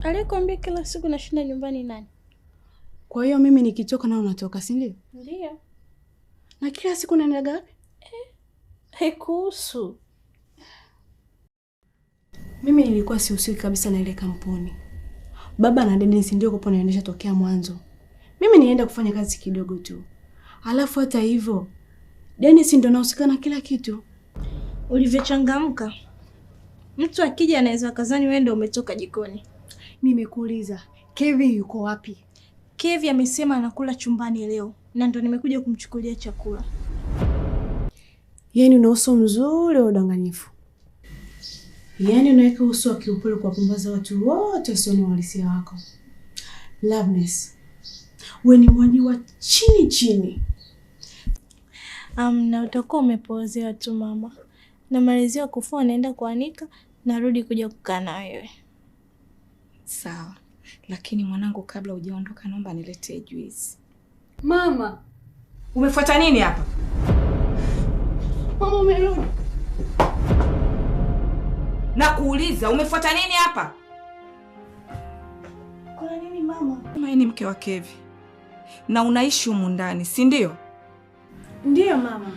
Aliyekwambia kila siku nashinda nyumbani nani? Kwa hiyo mimi nikitoka na unatoka, si ndio? Ndio. Na kila siku unaendaga wapi? Haikuhusu. Mimi nilikuwa sihusiki kabisa na ile kampuni. Baba na Dennis ndio kupo naendesha tokea mwanzo. Mimi nienda kufanya kazi kidogo tu. Alafu hata hivyo Dennis ndio anahusika na kila kitu. Ulivyochangamka, mtu akija anaweza akazani wewe ndio umetoka jikoni. Nimekuuliza, Kevin yuko wapi? Kevi amesema anakula chumbani leo na ndo nimekuja kumchukulia chakula. Yaani una uso mzuri wa udanganyifu. Yaani unaweka uso wa kiupole kuwapumbaza watu wote wasione uhalisia wako. Loveness, wewe ni mwaji wa chini chini. Na utakuwa umepoozewa tu mama. Namalizia kufua naenda kuanika, narudi kuja kukaa na wewe. Sawa, lakini mwanangu, kabla hujaondoka, naomba niletee juisi. Mama, Umefuata nini hapa? Mama umerudi. Na kuuliza umefuata nini hapa? Kuna nini mama? Kama yeye ni mke wa Kevi na unaishi humu ndani, si ndio? Ndiyo mama.